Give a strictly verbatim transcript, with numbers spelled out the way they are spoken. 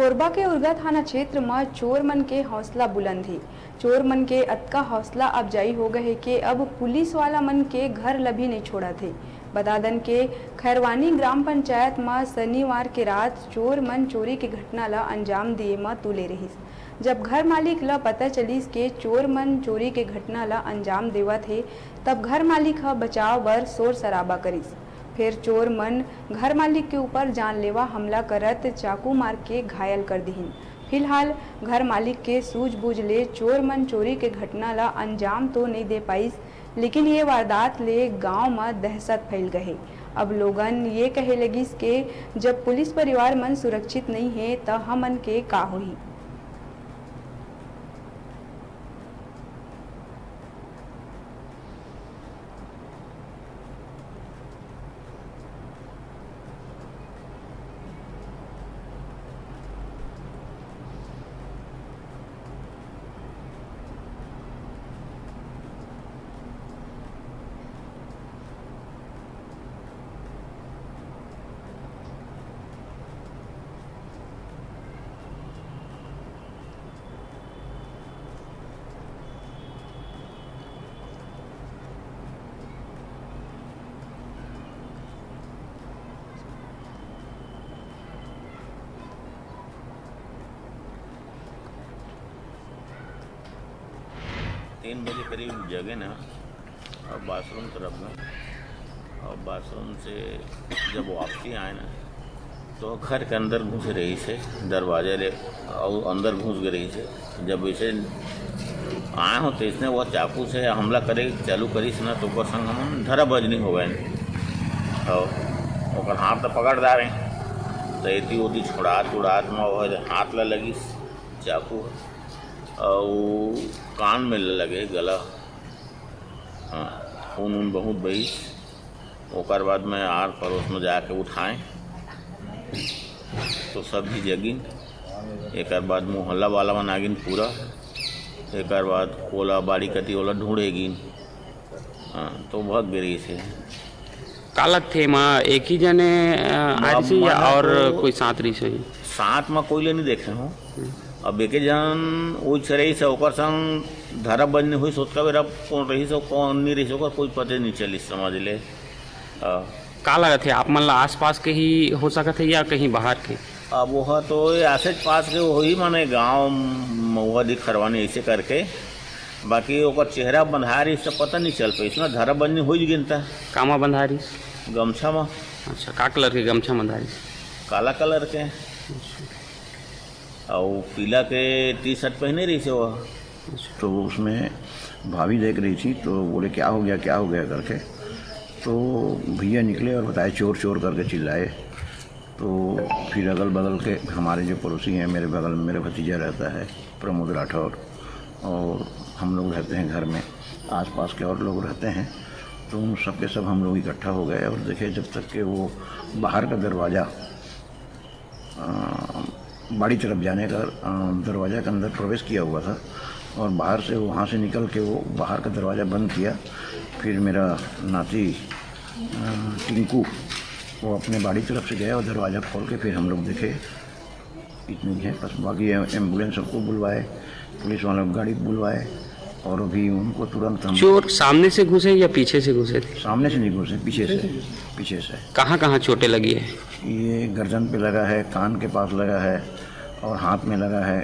कोरबा के उरगा थाना क्षेत्र म चोर मन के हौसला बुलंद हे। चोर मन के अतका हौसला अफजाई हो गए हे के अब पुलिस वाला मन के घर ल भी नइ छोड़त हे। बता दन के खैरवानी ग्राम पंचायत म शनिवार के रात चोर मन चोरी के घटना ल अंजाम दिए म तुले रहिस। जब घर मालिक ल पता चलिस के चोर मन चोरी के घटना ल अंजाम देवत हे, तब घर मालिक ह बचाव बर शोर शराबा करिस। फेर चोर मन घर मालिक के ऊपर जानलेवा हमला करत चाकू मार के घायल कर दिहिन। फिलहाल घर मालिक के सूझबूझ ले चोर मन चोरी के घटना ल अंजाम तो नइ दे पाइस, लेकिन ये वारदात ले गांव म दहशत फैल गए। अब लोगन ये कहे लगिस के जब पुलिस परिवार मन सुरक्षित नइ हे, त हमन के का होही? तीन बजे करीब जगे ना, और बाथरूम तरफ में, और बाथरूम से जब वापसी आए ना, तो घर के अंदर घुस रहिस हे, दरवाजा ले और अंदर घुस गए रहिस हे। जब इसे आए हो, तो इसने वो चाकू से हमला करे चालू करिस ना, तो ओकर संग हमन धरा बजनी हो गए। और ओकर हाथ तो पकड़ डारे, तो एती ओती छुड़ात उड़ात में वो हाथ ला लगिस चाकू, और कान में लगे, गला, हाँ, खून उन बहुत बहिस। ओकर बाद में आर पड़ोस में जाके उठाएं, तो सब भी जगिन। एकर बाद मोहल्ला वाला मन आगिन पूरा। एकर बाद ओला बाड़ी कती ओला ढूंढे गिन। हाँ, तो भग गे रहिस हे। का लगथे एमा एक ही जने, अ, आए रहिस हे या और कोई साथ रहिस हे? साथ म कोई ले नहीं देखे हो। अब एके जन ओइच रहिस हे, ओकर संग धरा बजनी होइस, ओतका बेरा कोन रहिस हे, कोन नहीं रहिस, ओकर कोई पते नहीं चलिस, समझ ले। हाँ। का लगत हे, आप मन ला आसपास के ही हो सकत हे या कहीं बाहर के? अब वो तो ये आसेच पास के होही, माने गाँव महुआ दी खरवानी ऐसे करके, बाकी ओकर चेहरा बंधा रहिस त पता नहीं चल पाइस ना, धरा बंधनी हो ही गिनता। कामा बंधा रहिस? गमछा मा। अच्छा, का कलर के गमछा बंधा रहिस? काला कलर के। अच्छा। और पीला के टी शर्ट पहने रहिस हे वो। अच्छा। तो उसमें भाभी देख रही थी, तो बोले, "क्या हो गया, क्या हो गया?" करके। तो भैया निकले और बताए, "चोर, चोर" करके चिल्लाए। तो फिर अगल बगल के हमारे जो पड़ोसी हैं, मेरे बगल में मेरा भतीजा रहता है प्रमोद राठौर, और हम लोग रहते हैं घर में, आसपास के और लोग रहते हैं, तो उन सब के सब हम लोग इकट्ठा हो गए और देखे जब तक कि वो बाहर का दरवाज़ा, अ, बाड़ी तरफ जाने का, अ, दरवाज़ा के अंदर प्रवेश किया हुआ था और बाहर से, वहाँ से निकल के वो बाहर का दरवाज़ा बंद किया। फिर मेरा नाती, अ, टिंकू, वो अपने बाड़ी तरफ से गया और दरवाज़ा खोल के फिर हम लोग देखे, इतनी है बस। बाकी एम-, एम्बुलेंस सबको बुलवाए, पुलिस वालों को गाड़ी बुलवाए और अभी उनको तुरंत हम चोर सामने से घुसे या पीछे से घुसे थे? सामने से नहीं घुसे, पीछे से, पीछे से। कहाँ कहाँ चोटें लगी है? ये गर्दन पे लगा है, कान के पास लगा है और हाथ में लगा है।